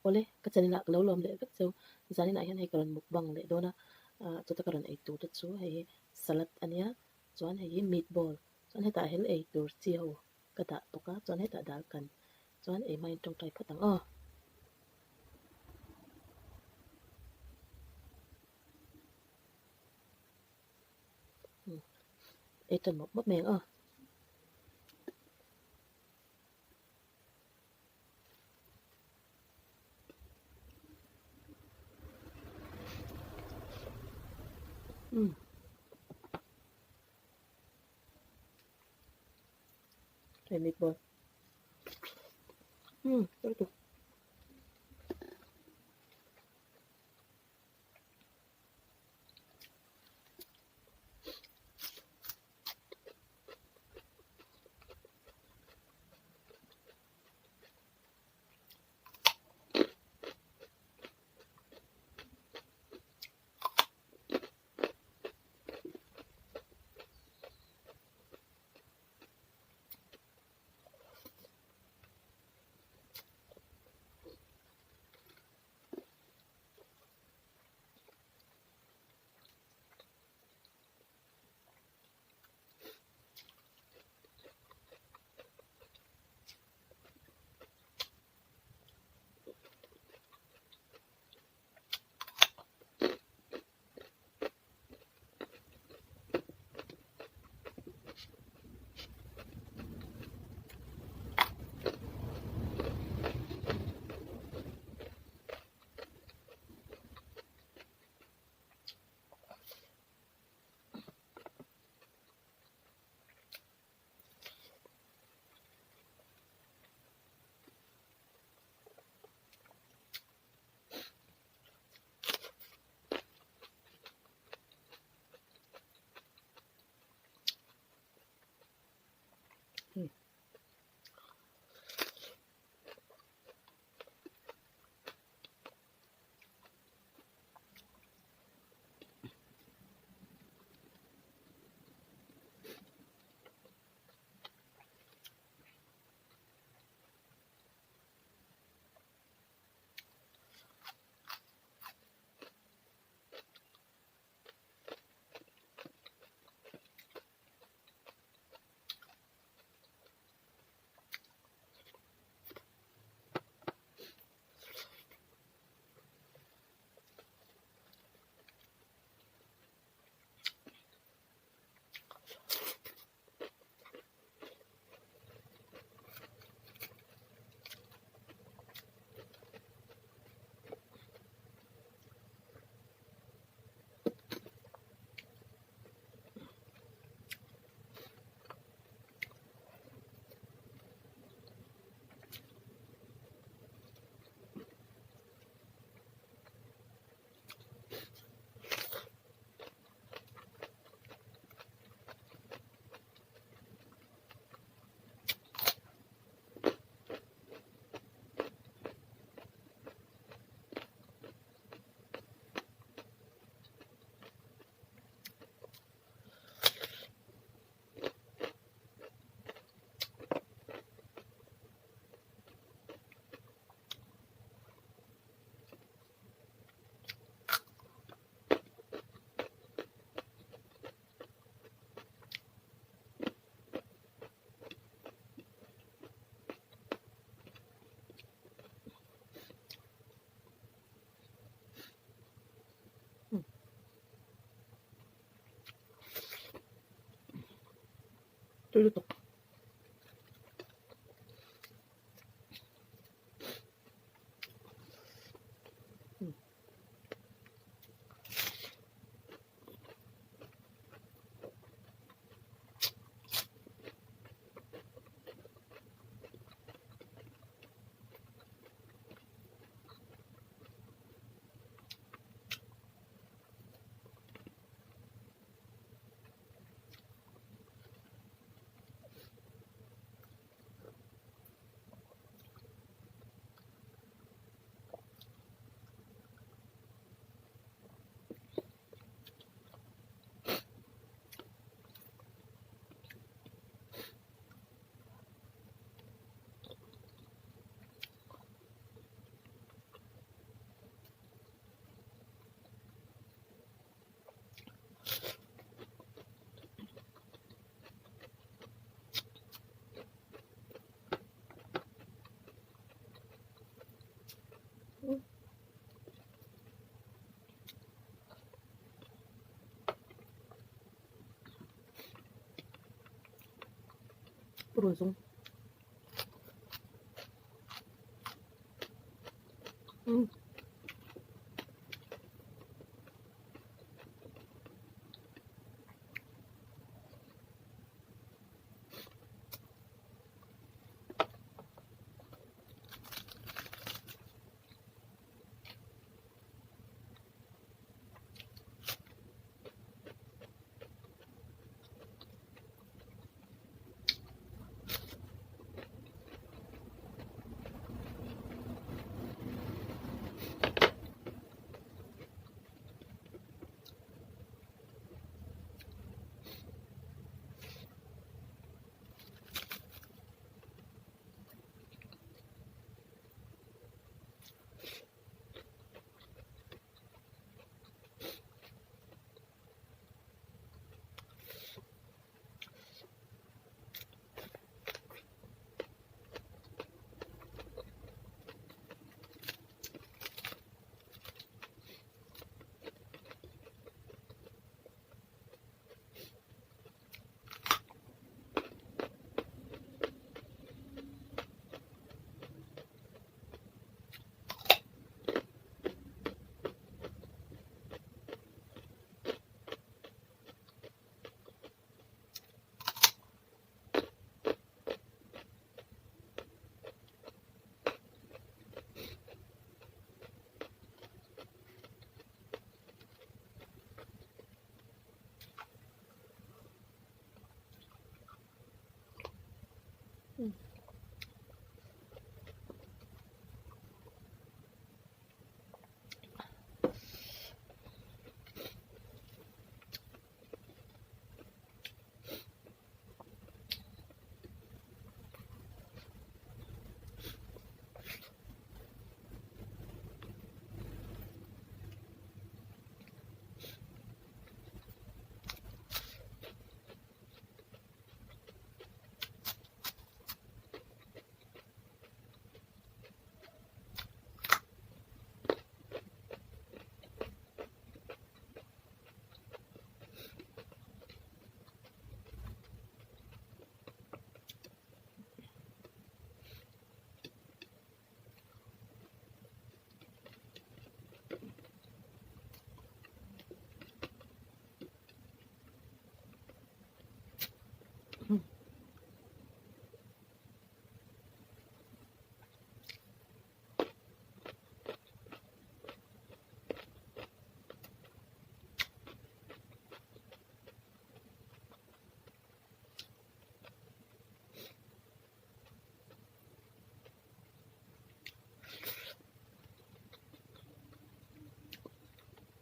Awle, ka channel ah ka lo lawm leh vek cheu. Zaninah hian hei ka rawn mukbang leh dawn a, ah chuta ka rawn ei tur te chu hei hi salad a nia, chuan hei hi meatball, chuan hetah hel ei tur chi ho ka dah bawk a, chuan hetah dal kan chuan ei hmain tawngtai phawt ang aw. Ei tan mawp mawp mai ang aw. Umm. Hei meatball. Umm, tui tuk. Tui lutuk. Purun zung.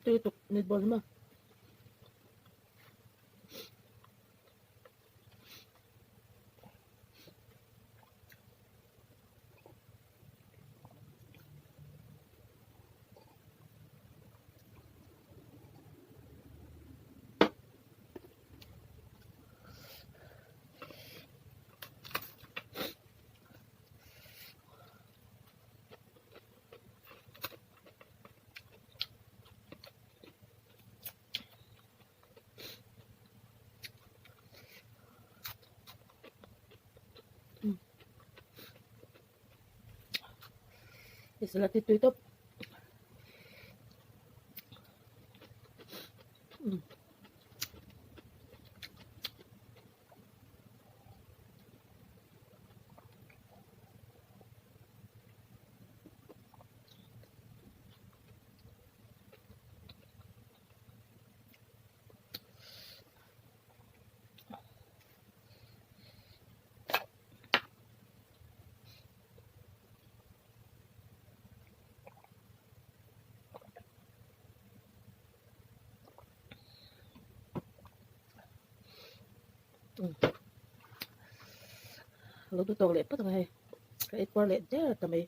Tui tuk meatball hi maw. Salad hi tui tawp. Lo duh tawk leh phawt ang hei ka ei kuar leh der ta mai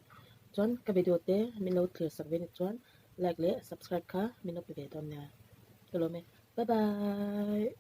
chuan ka video te min lo thlir sak ve ni chuan like leh subscribe kha min lo pe ve dawn nia ka lawm e bye bye.